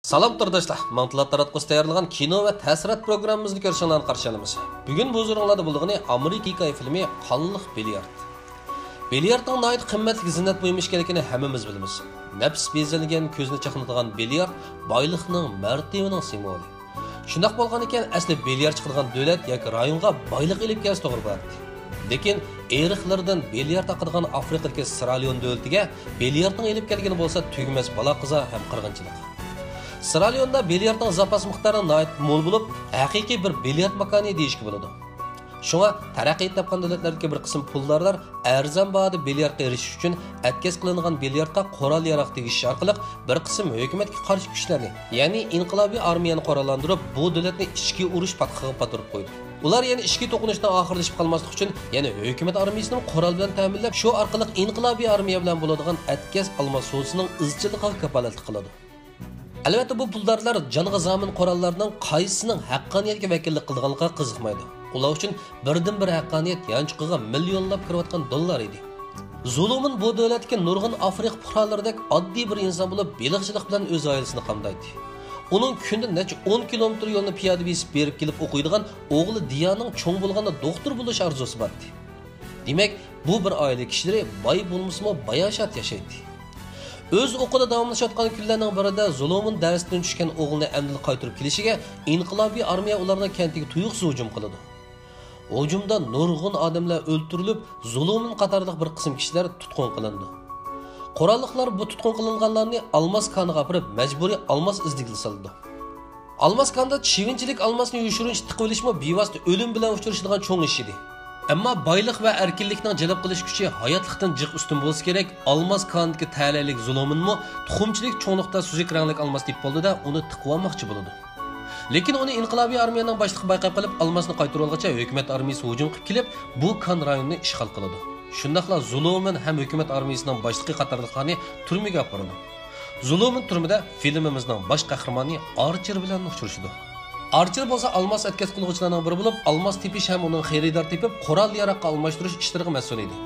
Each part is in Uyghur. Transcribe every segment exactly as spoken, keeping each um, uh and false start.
سالام تورداشلار، ماڭتىلات تاراتقۇسى تەييارلىغان كىنو ۋە تەسىرات پروگراممىمىزنى كۆرۈشۈڭلارنى قارشى ئالىمىز. بۈگۈن بۇ ھۇزۇرۇڭلاردا بولىدىغىنى ئامېرىكا ھېكايە فىلىمى قانلىق بىليارد. بىلياردنىڭ ناھايىتى قىممەتلىك زىننەت بۇيۇم ئىكەنلىكىنى ھەممىمىز بىلىمىز. نەپىس بېزەلگەن، كۆزنى چاقنىتىدىغان بىليارد بايلىقنىڭ، مەرتىۋىنىڭ سىمۋولى. شۇنداق بولغان ئىكەن، ئەسلى بىليارد چىقىدىغان دۆلەت ياكى رايونغا بايلىق ئېلىپ كەلسە توغرا بولاتتى. لېكىن ئېرىقلىرىدىن بىليارد ئاقىدىغان ئافرىقىدىكى سىراليون دۆلىتىگە بىلياردنىڭ ئېلىپ كەلگىنى بولسا تۈگىمەس بالا-قازا ھەم قىرغىنچىلىق. سىراليوندا بىلياردنىڭ زاپاس مىقدارى ناھايىتى مول بولۇپ، ھەقىقىي بىر بىليارد ماكانى دېيىشكە بولىدۇ. شۇڭا تەرەققىيات تاپقان دۆلەتلەردىكى بىر قىسىم پۇلدارلار ئەرزان باھادا بىلياردقا ئېرىشىش ئۈچۈن ئەتكەس قىلىنغان بىلياردقا قورال-ياراغ تېگىشىش ئارقىلىق بىر قىسىم ھۆكۈمەتكە قارشى كۈچلەرنى، يەنى ئىنقىلابىي ئارمىيەنى قوراللاندۇرۇپ، بۇ دۆلەتنى ئىچكى ئۇرۇش پاتقىقىغا پاتۇرۇپ قويدى. ئۇلار يەنە ئىچكى توقۇنۇشنىڭ ئاخىرلىشىپ قالماسلىقى ئۈچۈن يەنە ھۆكۈمەت ئارمىيىسىنى قورال بىلەن تەمىنلەپ، شۇ ئارقىلىق ئىنقىلابىي ئارمىيە بىلەن بولىدىغان ئەتكەس ئالماس سودىسىنىڭ ئىزچىللىقىغا كاپالەتلىك قىلىدۇ. ئەلۋەتتە، بۇ پۇلدارلار جانغا زامىن قوراللارنىڭ قايسىسىنىڭ ھەققانىيەتكە ۋەكىللىك قىلىدىغانلىقىغا قىزىقمايدۇ. ئۇلار ئۈچۈن بىردىنبىر ھەققانىيەت يانچۇقىغا مىليونلاپ كىرىۋاتقان دوللار ئىدى. زۇلۇمىن بۇ دۆلەتتىكى نۇرغۇن ئافرىقا پۇقرالىرىدەك ئاددىي بىر ئىنسان بولۇپ، بېلىقچىلىق بىلەن ئۆز ئائىلىسىنى قامدايتتى. ئۇنىڭ كۈندە نەچچە ئون كىلومېتىر يولنى پىيادە بېسىپ بېرىپ كېلىپ ئوقۇيدىغان ئوغلى دىيانىڭ چوڭ بولغاندا دوختۇر بولۇش ئارزۇسى بار ئىدى. دېمەك، بۇ بىر ئائىلە كىشىلىرى باي بولمىسىمۇ، باياشات ياشايتتى. ئۆز ئوقۇدا داۋاملىشىۋاتقان كۈنلەرنىڭ بىرىدە زۇلۇمىن دەرستىن چۈشكەن ئوغلىنى ئەمدىلا قايتۇرۇپ كېلىشىگە ئىنقىلابىي ئارمىيە ئۇلارنىڭ كەنتىگە تۇيۇقسىز ھۇجۇم قىلىدۇ. ھۇجۇمدا نۇرغۇن ئادەملەر ئۆلتۈرۈلۈپ، زۇلۇمىن قاتارلىق بىر قىسىم كىشىلەر تۇتقۇن قىلىنىدۇ. قوراللىقلار بۇ تۇتقۇن قىلىنغانلارنى ئالماس كانىغا ئاپىرىپ، مەجبۇرىي ئالماس ئىزدىگىلى سالىدۇ. ئالماس كاندا چىۋىنچىلىك ئالماسنى يوشۇرۇنچە تىقىۋېلىشمۇ بىۋاسىتە ئۆلۈم بىلەن ئۇچرىشىدىغان چوڭ ئىش ئىدى. ئەمما بايلىق ۋە ئەركىنلىكنىڭ جەلپ قىلىش كۈچى ھاياتلىقتىن جىق ئۈستۈن بولسا كېرەك، ئالماس كاندىكى تەلەيلىك زۇلۇمىنمۇ تۇخۇمچىلىك چوڭلۇقتا سۈزۈك رەڭلىك ئالماس تېپىپ بولدى-دە، ئۇنى تىقىۋالماقچى بولىدۇ. لېكىن ئۇنى ئىنقىلابىي ئارمىيەنىڭ باشلىقى بايقاپ قېلىپ، ئالماسنى قايتۇرۇۋالغۇچە ھۆكۈمەت ئارمىيىسى ھۇجۇم قىلىپ كېلىپ، بۇ كان رايونىنى ئىشغال قىلىدۇ. شۇنداقلا زۇلۇمىن ھەم ھۆكۈمەت ئارمىيىسىنىڭ باشلىقى قاتارلىقلارنى تۈرمىگە ئاپىرىدۇ. زۇلۇمىن تۈرمىدە فىلىمىمىزنىڭ باش قەھرىمانى ئارچېر بىلەن ئۇچرىشىدۇ. ئارچېر بولسا ئالماس ئەتكەس قىلغۇچىلارنىڭ بىرى بولۇپ، ئالماس تېپىش ھەم ئۇنىڭ خېرىدار تېپىپ، قورال-ياراغقا ئالماشتۇرۇش ئىشلىرىغا مەسئۇل ئىدى.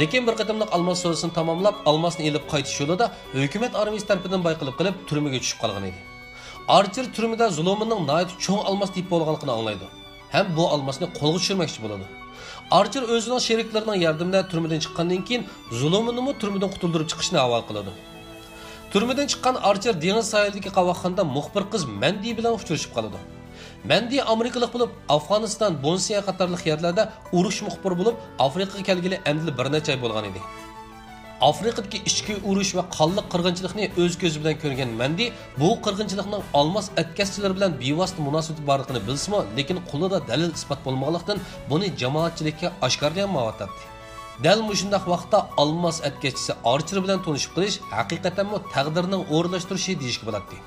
لېكىن بىر قېتىملىق ئالماس سودىسىنى تاماملاپ، ئالماسنى ئېلىپ قايتىش يولىدا ھۆكۈمەت ئارمىيىسى تەرىپىدىن بايقىلىپ قېلىپ، تۈرمىگە چۈشۈپ قالغان ئىدى. ئارچېر تۈرمىدە زۇلۇمىننىڭ ناھايىتى چوڭ ئالماس تېپىپ بولغانلىقىنى ئاڭلايدۇ ھەم بۇ ئالماسنى قولغا چۈشۈرمەكچى بولىدۇ. ئارچېر ئۆزىنىڭ شېرىكلىرىنىڭ ياردىمىدە تۈرمىدىن چىققاندىن كېيىن، زۇلۇمىننىمۇ تۈرمىدىن قۇتۇلدۇرۇپ چىقىشنى ھاۋالە قىلىدۇ. تۈرمىدىن چىققان ئارچېر دېڭىز ساھىلىدىكى قاۋاقخانىدا مۇخبىر قىز مەندى بىلەن ئۇچرىشىپ قالىدۇ. مەندى ئامېرىكىلىق بولۇپ، ئافغانىستان، بونسىيا قاتارلىق يەرلەردە ئۇرۇش مۇخبىرى بولۇپ، ئافرىقىغا كەلگىلى ئەمدىلا بىر نەچچە ئاي بولغان ئىدى. ئافرىقىدىكى ئىچكى ئۇرۇش ۋە قانلىق قىرغىنچىلىقنى ئۆز كۆزى بىلەن كۆرگەن مەندى بۇ قىرغىنچىلىقنىڭ ئالماس ئەتكەسچىلىرى بىلەن بىۋاسىتە مۇناسىۋىتى بارلىقىنى بىلسىمۇ، لېكىن قولىدا دەلىل-ئىسپات بولمىغانلىقتىن، بۇنى جامائەتچىلىككە ئاشكارىلىيالمايۋاتاتتى. دەل مۇشۇنداق ۋاقىتتا ئالماس ئەتكەسچىسى ئارچېر بىلەن تونۇشۇپ قېلىش ھەقىقەتەنمۇ تەقدىرنىڭ ئورۇنلاشتۇرۇشى دېيىشكە بولاتتى.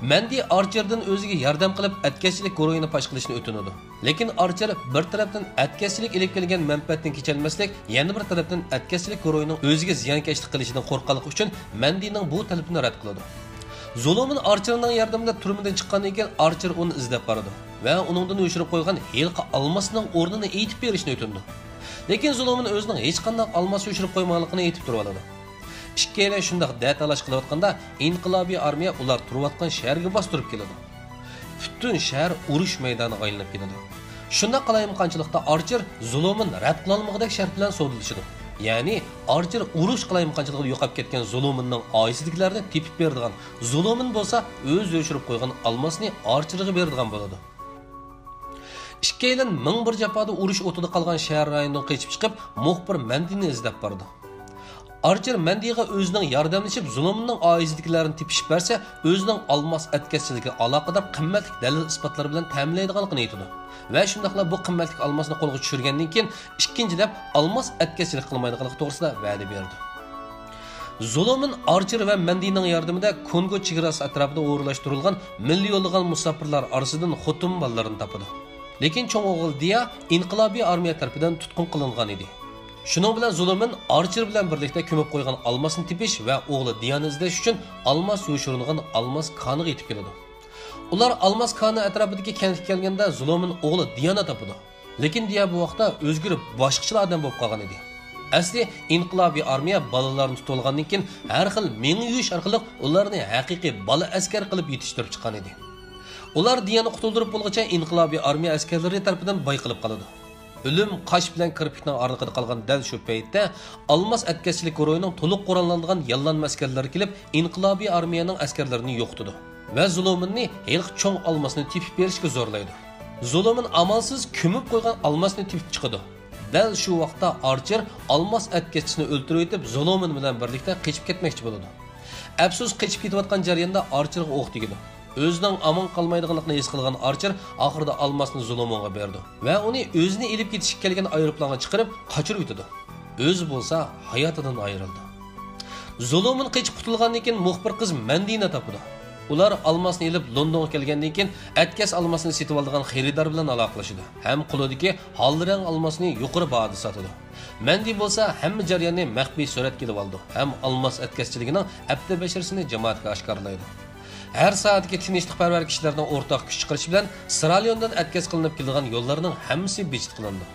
مەندى ئارچېردىن ئۆزىگە ياردەم قىلىپ، ئەتكەسچىلىك گۇرۇھىنى پاش قىلىشنى ئۆتۈنىدۇ. لېكىن ئارچېر بىر تەرەپتىن ئەتكەسچىلىك ئېلىپ كەلگەن مەنپەئەتتىن كېچەلمەسلىك، يەنە بىر تەرەپتىن ئەتكەسچىلىك گۇرۇھىنىڭ ئۆزىگە زىيانكەشلىك قىلىشىدىن قورققانلىقى ئۈچۈن مەندىنىڭ بۇ تەلىپىنى رەت قىلىدۇ. زۇلۇمىن ئارچېرنىڭ ياردىمىدە تۈرمىدىن چىققاندىن كېيىن، ئارچېر ئۇنى ئىزدەپ بارىدۇ ۋە ئۇنىڭدىن يوشۇرۇپ قويغان ھېلىقى ئالماسنىڭ ئورنىنى ئېيتىپ بېرىشنى ئۆتۈنىدۇ. لېكىن زۇلۇمىن ئۆزىنىڭ ھېچقانداق ئالماس يوشۇرۇپ قويمىغانلىقىنى ئېيتىپ تۇرۇۋالىدۇ. ئىككىيلەن شۇنداق دەتالاش قىلىۋاتقاندا، ئىنقىلابىي ئارمىيە ئۇلار تۇرۇۋاتقان شەھەرگە باستۇرۇپ كېلىدۇ. پۈتۈن شەھەر ئۇرۇش مەيدانىغا ئايلىنىپ كېتىدۇ. شۇنداق قالايمىقانچىلىقتا ئارچېر زۇلۇمىن رەت قىلالمىغۇدەك شەرت بىلەن سودىلىشىدۇ. يەنى ئارچېر ئۇرۇش قالايمىقانچىلىقىدا يوقاپ كەتكەن زۇلۇمىننىڭ ئائىلىسىدىكىلەرنى تېپىپ بېرىدىغان، زۇلۇمىن بولسا ئۆزى يوشۇرۇپ قويغان ئالماسنى ئارچېرغا بېرىدىغان بولىدۇ. ئىككىيلەن مىڭ بىر جاپادا ئۇرۇش ئوتىدا قالغان شەھەر رايونىدىن قېچىپ چىقىپ، مۇخبىر مەندىنى ئىزدەپ بارىدۇ. ئارچېر مەندىغا ئۆزىنىڭ ياردەملىشىپ، زۇلۇمنىڭ ئائىلىسىدىكىلەرنى تېپىشىپ بەرسە، ئۆزىنىڭ ئالماس ئەتكەسچىلىكىگە ئالاقىدار قىممەتلىك دەلىل-ئىسپاتلار بىلەن تەمىنلەيدىغانلىقىنى ئېيتىدۇ ۋە شۇنداقلا بۇ قىممەتلىك ئالماسنى قولغا چۈشۈرگەندىن كېيىن، ئىككىنچىلەپ ئالماس ئەتكەسچىلىك قىلمايدىغانلىقى توغرىسىدا ۋەدە بېرىدۇ. زۇلۇمىن ئارچېر ۋە مەندىنىڭ ياردىمىدە كونگو چېگراسى ئەتراپىدا ئورۇنلاشتۇرۇلغان مىليونلىغان مۇساپىرلار ئارىسىدىن خوتۇن بالىلىرىنى تاپىدۇ. لېكىن چوڭ ئوغلى دىيا ئىنقىلابىي ئارمىيە تەرىپىدىن تۇتقۇن قىلىنغان ئىدى. شۇنىڭ بىلەن زۇلۇمىن ئارچېر بىلەن بىرلىكتە كۆمۈپ قويغان ئالماسنى تېپىش ۋە ئوغلى دىيانى ئىزدەش ئۈچۈن ئالماس يوشۇرۇنغان ئالماس كانىغا يېتىپ كېلىدۇ. ئۇلار ئالماس كانى ئەتراپىدىكى كەنتكە كەلگەندە، زۇلۇمىن ئوغلى دىيانى تاپىدۇ. لېكىن دىيا بۇ ۋاقىتتا ئۆزگىرىپ، باشقىچىلا ئادەم بولۇپ قالغان ئىدى. ئەسلى ئىنقىلابىي ئارمىيە بالىلارنى تۇتۇۋالغاندىن كېيىن، ھەر خىل مېڭە يۇيۇش ئارقىلىق ئۇلارنى ھەقىقىي بالا ئەسكەر قىلىپ يېتىشتۈرۈپ چىققان ئىدى. ئۇلار دىيەننى قۇتۇلدۇرۇپ بولغۇچە ئىنقىلابىي ئارمىيە ئەسكەرلىرى تەرىپىدىن بايقىلىپ قالىدۇ. ئۆلۈم، قاش بىلەن كىرپىكنىڭ ئارىلىقىدا قالغان دەل شۇ پەيتتە، ئالماس ئەتكەسچىلىك گۇرۇھىنىڭ تولۇق قوراللانغان ياللانما ئەسكەرلىرى كېلىپ، ئىنقىلابىي ئارمىيەنىڭ ئەسكەرلىرىنى يوقىتىدۇ ۋە زۇلۇمىننى ھېلىقى چوڭ ئالماسنى تېپىپ بېرىشكە زورلايدۇ. زۇلۇمىن ئامالسىز كۆمۈپ قويغان ئالماسنى تېپىپ چىقىدۇ. دەل شۇ ۋاقىتتا ئارچېر ئالماس ئەتكەسچىسىنى ئۆلتۈرۈۋېتىپ، زولومىن بىلەن بىرلىكتە قېچىپ كەتمەكچى بولىدۇ. ئەپسۇس، قېچىپ كېتىۋاتقان جەرياندا ئارچېرغا ئوق تېگىدۇ. ئۆزىنىڭ ئامان قالمايدىغانلىقىنى ھېس قىلغان ئارچېر ئاخىرىدا ئالماسنى زولومونغا بېرىدۇ ۋە ئۇنى ئۆزىنى ئېلىپ كېتىشكە كەلگەن ئايروپىلانغا چىقىرىپ قاچۇرۇۋېتىدۇ. ئۆزى بولسا ھاياتىدىن ئايرىلىدۇ. زولومون قېچىپ قۇتۇلغاندىن كېيىن مۇخبىر قىز مەندىنى تاپىدۇ. ئۇلار ئالماسنى ئېلىپ لوندونغا كەلگەندىن كېيىن، ئەتكەس ئالماسنى سېتىۋالىدىغان خېرىدار بىلەن ئالاقىلىشىدۇ ھەم قولىدىكى ھال رەڭ ئالماسنى يۇقىرى باھادا ساتىدۇ. مەندى بولسا ھەممە جەرياننى مەخپىي سۈرەتكە ئېلىۋالىدۇ ھەم ئالماس ئەتكەسچىلىكىنىڭ ھەپتە بەشىرىسىنى جامائەتكە ئاشكارىلايدۇ. ھەر ساھەدىكى تىنچلىقپەرۋەر كىشىلەرنىڭ ئورتاق كۈچ چىقىرىشى بىلەن سىراليوندىن ئەتكەس قىلىنىپ كېلىدىغان يوللارنىڭ ھەممىسى بىجىت قىلىنىدۇ.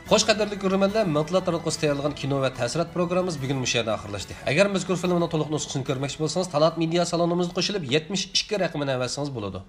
خوش، قەدىرلىك كۆرۈرمەنلەر، مىڭ تالات تاراتقۇسى تەييارلىغان كىنو ۋە تەسىرات پروگراممىمىز بۈگۈن مۇشۇ يەردە ئاخىرلاشتى. ئەگەر مەزكۇر فىلىمنىڭ تولۇق نۇسخىسىنى كۆرمەكچى بولسىڭىز، تالات مېدىيا سالونىمىزدا قوشۇلۇپ، يەتمىش ئىككى رەقىمىنى ئەۋەتسىڭىز بولىدۇ.